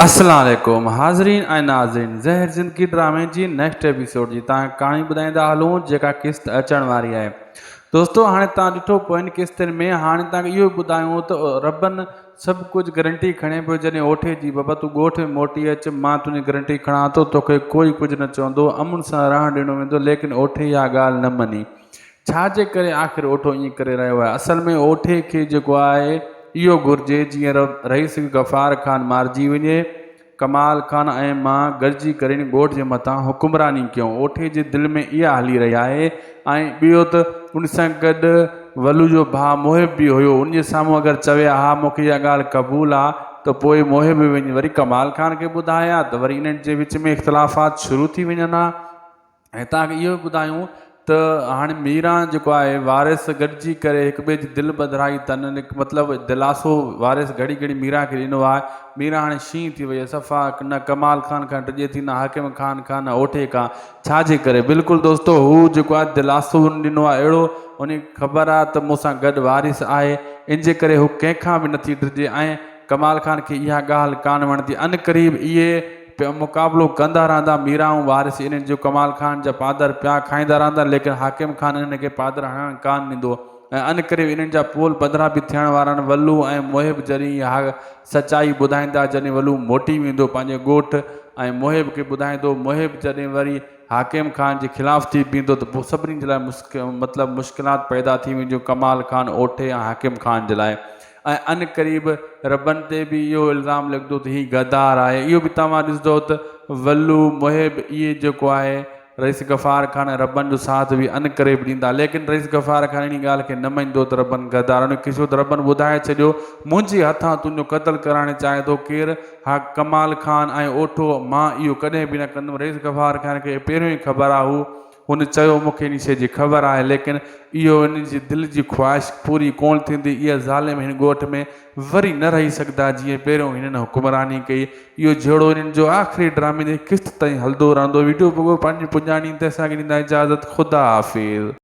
السلام عليڪم حاضرين ۽ ناظرين زهر زندگي ڊرامي جي نيڪسٽ ايپيسوڊ جي تان ڪهاڻي ٻڌائيندا هلون جيڪا قسط اچڻ واري آهي دوستو هاڻي تان ڏٺو پوين قسطن ۾ هاڻي تان اهو ٻڌايون ته ربن سڀ ڪجهه گرنٽي کڻي پيو جڏهن اوٺي جي بابا تون ڳوٺ ۾ موٽي اچ مان تنهنجي گرنٽي کڻان ٿو توکي ڪوئي ڪجهه نه چوندو امن سان رهڻ ڏنو ويندو ليڪن اوٺي اها ڳالهه نه مڃي ڇا جي ڪري آخر اوٺو ائين ڪري رهيو آهي؟ اصل ۾ اوٺي کي جيڪو آهي اهو گهرجي جيئن رئيس غفار خان مارجي وڃي، ڪمال خان ۽ مان گڏجي ڪري ان ڳوٺ جي مٿان حڪمراني ڪيون. اوٺي جي دل ۾ اها هلي رهي آهي ۽ ٻيو ته ان سان گڏ ولو جو ڀاء محب به هيو، ان جي سامهون اگر چوي ها مون کي اها ڳالهه قبول آ ته پوء محب وڃي وري ڪمال خان کي ٻڌائي ها ته وري انهن جي وچ ۾ اختلافات شروع ٿي وڃن ها. ۽ توهان کي اهو به ٻڌايون ته هاڻي ميران جيڪو آهي وارث گڏجي ڪري هڪ ٻئي جي دل ٻڌرائي تن مطلب دلاسو وارث گهڙي گهڙي ميران کي ڏنو آهي ميران هاڻي شينهن ٿي وئي آهي صفا نه ڪمال خان کان ڊڄي ٿي نه حاڪم خان کان نه اوٺي کان ڇا جي ڪري بلڪل دوستو هو جيڪو آهي دلاسو هن ڏنو آهي اهڙو ان کي خبر آهي ته مون سان گڏ وارث آهي ان جي ڪري هو ڪنهن کان به نٿي ڊڄي ۽ ڪمال خان کي اها ڳالهه ڪانه وڻندي عنقريب اهي پيا مقابلو ڪندا رهندا، ميران ۽ وارث انهن جو ڪمال خان جا پادر پيا کائيندا رهندا، ليڪن حاڪم خان انهن کي پادر هڻڻ ڪانه ڏيندو ۽ انڪري انهن جا پول پڌرا به ٿيڻ وارا آهن. ولو ۽ محب جڏهن اها سچائي ٻڌائيندا، جڏهن ولو موٽي ويندو پنهنجي ڳوٺ ۽ محب کي ٻڌائيندو، محب جڏهن وري حاڪم خان جي خلاف ٿي بيهندو ته پوء سڀني جي لاء مطلب مشڪلات پيدا ٿي وينديون ڪمال خان، اوٺي ۽ حاڪم خان جي لاء. ۽ عنقريب ربن تي به اهو الزام لڳندو ته هي غدار آهي. اهو به توهان ڏسندؤ ته ولو، محب اهي جيڪو آهي رئيس غفار خان ۽ ربن جو ساٿ به عنقريب ڏيندا. ليڪن رئيس غفار خان انهي ڳالهه کي نه مڃندو ته ربن غدار آهي. ان کي ڇو ته ربن ٻڌائي ڇڏيو منهنجي هٿان تنهنجو قتل ڪرائڻ چاهي ٿو ڪير؟ ها ڪمال خان ۽ اوٺو مان اهو ڪڏهن به نه ڪندم. رئيس غفار خان کي پهريون ئي خبر آهي هو هن چيو، مون کي انهي شيء جي خبر آهي، ليڪن اهو هن جي دل جي خواهش پوري ڪونه ٿيندي. اهي ظالم هن ڳوٺ ۾ وري نه رهي سگهندا، جيئن پهريون هنن حڪمراني ڪئي. اهو جهيڙو هنن جو آخري ڊرامي جي قسط تائين هلندو رهندو. وڊيو پڳو پنهنجي پڄاڻي تي اسان کي ڏيندا اجازت. خدا حافظ.